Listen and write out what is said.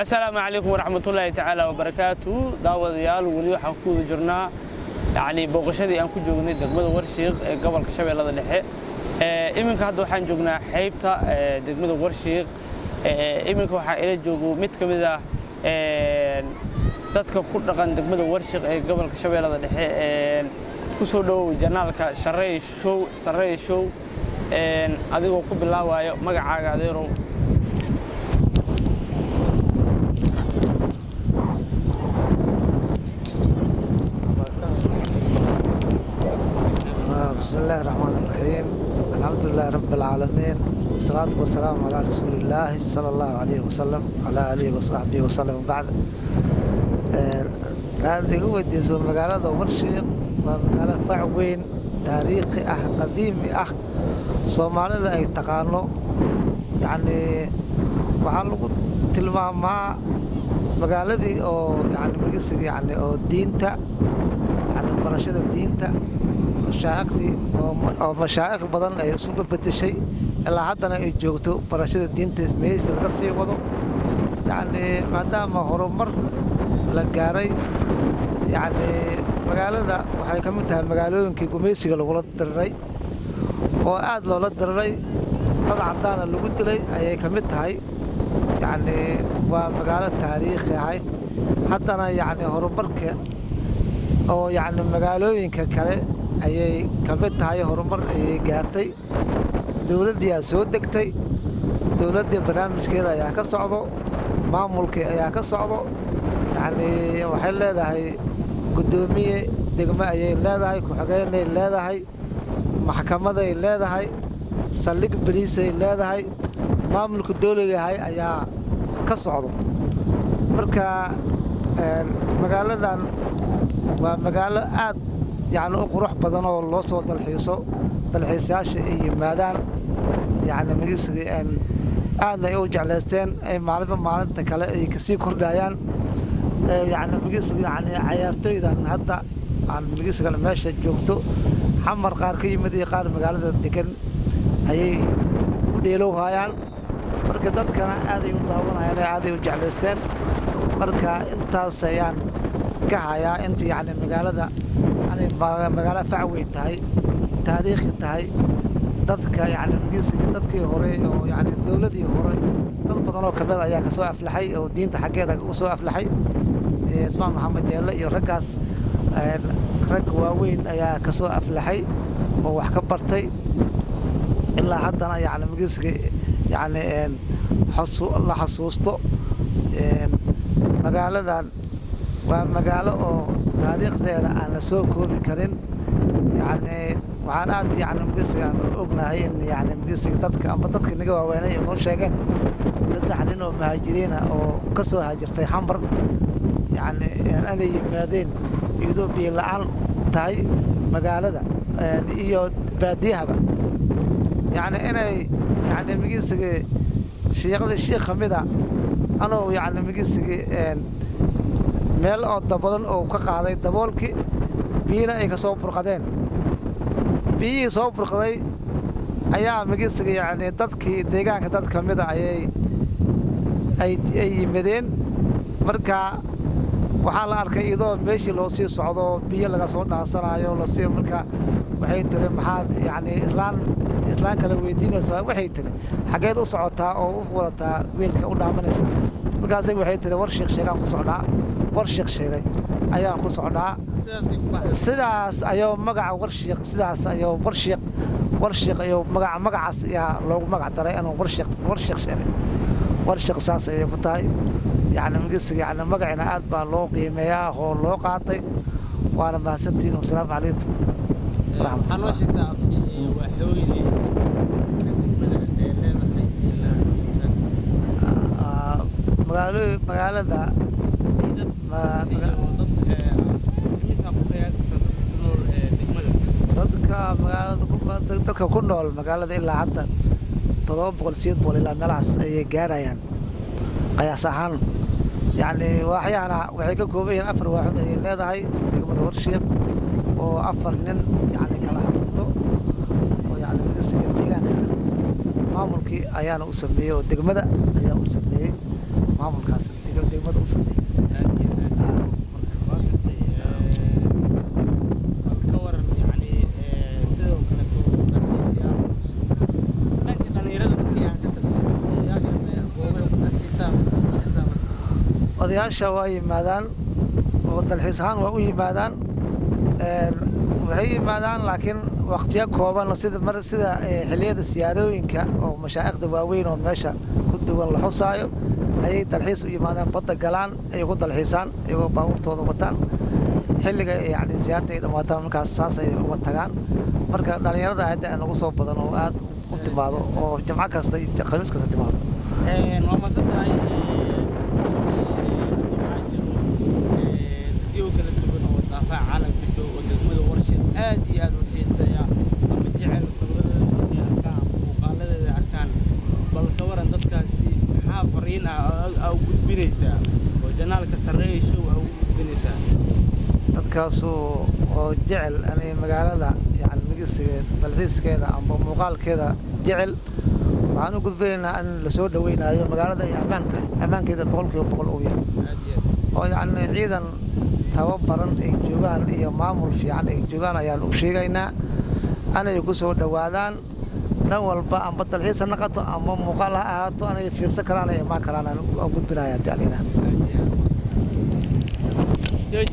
Asalaamu calaykum waraxmatullaahi tacaala wabarakaatu. Daawadayaal, weli waxaan ku wada jirnaa yacni booqashadii aan ku joognay degmada Warshiiq ee gobolka Shabeellada Dhexe. Iminka hadda waxaan joognaa xeybta degmada Warshiiq. Iminka waxaa ila joogo mid ka mid ah dadka ku dhaqan degmada Warshiiq ee gobolka Shabeellada Dhexe. Ku soo dhowow channelka Sharey Show, Sarey Show, adigoo ku bilaabayo magacaaga, adeerow. بسم الله الرحمن الرحيم، الحمد لله رب العالمين، والصلاة والسلام على رسول الله صلى الله عليه وسلم على آله وصحبه وسلم. بعد aad iga weydiiso magaalada Warshiiq, waa magaalo fac weyn, taariikhi ah, qadiimi ah, Soomaalida ay taqaano. Yacni waxaa lagu tilmaamaa magaaladii oo yani magisiga, yani oo diinta, yani barashada diinta, mashaa'ikhtii oo mashaa'ikh badan ay isu bedeshay, ilaa haddana ay joogto barashada diinta meesi laga sii wado. Yacni maadaama horumar la gaaray, yacni magaalada waxay ka mid tahay magaalooyinkii gumaysiga lagula diriray oo aad loola diriray, dad caddaana lagu dilay ayay ka mid tahay. Yacni waa magaalo taariikhi ahay, haddana yacni horumarka oo yacni magaalooyinka kale ayay ka mid tahay, horumar ayay gaartay. Dowladdii aa soo degtay, dowladdii barnaamijkeeda ayaa ka socdo, maamulkii ayaa ka socdo. Yacni waxay leedahay guddoomiye degmo ayay leedahay, ku-xigeenay leedahay, maxkamaday leedahay, saldhig boliisay leedahay, maamulka dowligahay ayaa ka socdo. Marka magaaladan waa magaalo aad yacni u qurux badan oo loo soo dalxiiso, dalxiisayaasha ay yimaadaan, yacni magisiga aadna ay u jeclaysteen, ay maalinba maalinta kale ay kasii kordhayaan. Yacni magisiga, yacni cayaartooydan hadda aan magisigan meesha joogto, Xamar qaar ka yimid iyo qaar magaalada degan ayay u dheelowhayaan. Marka dadkana aaday u daawanayaan, aaday u jeclaysteen. Marka intaas ayaan ka hayaa inta yacni magaalada anay magaalo fac weyn tahay, taariikhi tahay. Dadka yacni magisiga dadkii hore oo yacni dowladii hore, dad badan oo kamid ayaa kasoo aflaxay oo diinta xaggeeda uga soo aflaxay. Ismaan Maxamed Jeelle iyo raggaas, rag waaweyn ayaa kasoo aflaxay oo wax ka bartay, ilaa haddana yacni magisiga yacni la xasuusto. Magaaladan waa magaalo oo taariikhdeeda aan la soo koobi karin. Yacni waxaan aad yacni magisiga aan ognahay in yacni magisiga dadka amba dadka naga waaweynay ay noo sheegeen saddex nin oo muhaajiriin ah oo ka soo haajirtay Xamar, yacni inay yimaadeen iyadoo biyo la'aan tahay magaalada iyo baadiyahaba, yacni inay yacni magisiga shiiqdii shiikh ka mid a anuu yacni magisiga meel oo dabadan oo ka qaaday daboolkii, biyina ay ka soo burqadeen. Biyihii soo burqaday ayaa magisiga yacni dadkii deegaanka dad ka mida ayay ay yimadeen. Marka waxaa la arkay iyadoo meeshii loo sii socdo, biyo laga soo dhaansanayo lasii. Marka waxay tiri, maxaad yacni islaan kale weydiinaysaa? Waxay tiri, xaggeed u socotaa oo u wadataa wiilka u dhaamanaysaa? Markaasay waxay tiri, war sheekh sheegaan ku socnaa, war sheekh sheegay ayaan ku socnaa. Sidaas ayuu magaca Warshiiq, sidaas ayuu Warshiiq ayuu magacaas ayaa loogu magac daray inuu Warshiiq sheegay, Warshiiq saas ayay ku tahay. Yacni magisiga yacni magacina aad baa loo qiimeeyaa oo loo qaatay. Waana mahadsantihiin. Wasalaamu calaykum Waxaa noo sheegtaa, abti, waaxooyinka degmada ee leedahay ilaa magaalo magaalada iyo dad imisaa ku qiyaasaysa dadka ku nool degmada? Dadka magaalada, dadka ku nool magaalada ilaa hadda 700, 800 ilaa meelahaas ayay gaarayaan qiyaas ahaan. Yacni waaxyahana waxay ka kooban yihiin afar waaxood ayay leedahay degmada Warshiiq, oo afar nin yacni kala xukunto oo yacni magasiga deegaanka ah. Maamulkii ayaana u sameeyey oo degmada ayaa u sameeyey maamulkaas. degmada u sameeyey. Aad iyo aad. Waa gartay. Bal ka waran, yacni, sidoo kaleeto dalxiisayaal, dhanka dhalinyarada markii aan ka tagno, odayaasha goobaha ku dalxiisaan dalxiisaan? Odayaasha waa yimaadaan oo dalxiis ahaan waa u yimaadaan. Waxay yimaadaan laakiin waqtiyo kooban, sida mar sida xilliyada siyaarooyinka oo mashaa'ikhda waaweyn oo meesha ku duwan la xusaayo ayay dalxiis u yimaadaan, badda galaan, ay ku dalxiisaan iyagoo baabuurtooda wataan. Xilliga yacni siyaarta ay dhamaataan, markaas saas ay uga tagaan. Marka dhalinyarada hadda nagu soo badan oo aad u timaado oo jimco kasta iyo Khamiis kasta timaado. Waa mahadsan tahay. Runtii, waxaa jiro dadyo kala duwan oo daafaha caalamka jooga oo degmada Warshiiq aad iyo aad u xiiseeya ama jecel sawiradeeda markay arkaan ama muuqaaladeeda arkaan. Bal ka waran dadkaasi, maxaa fariin ah aa u gudbinaysaa oo channelka Sarreeye Show aa ugu gudbinaysaa? Dadkaasu oo jecel inay magaalada yani magisigeed, dalxiiskeeda amba muuqaalkeeda jecel, waxaan u gudbinaynaa in lasoo dhaweynayo, magaalada ay ammaan tahay, ammaankeeda 100% uu yahay Aad iyo aad. oo yacni ciidan tababaran ay joogaan iyo maamul fiican ay joogaan ayaan u sheegaynaa, inay ku soo dhowaadaan dhan walba, amba dalxiis ha noqoto amba muuqaal ha ahaato, anay fiirsan karaan, ay imaan karaan aan u gudbinaya hadii alina. Aad iyo aad.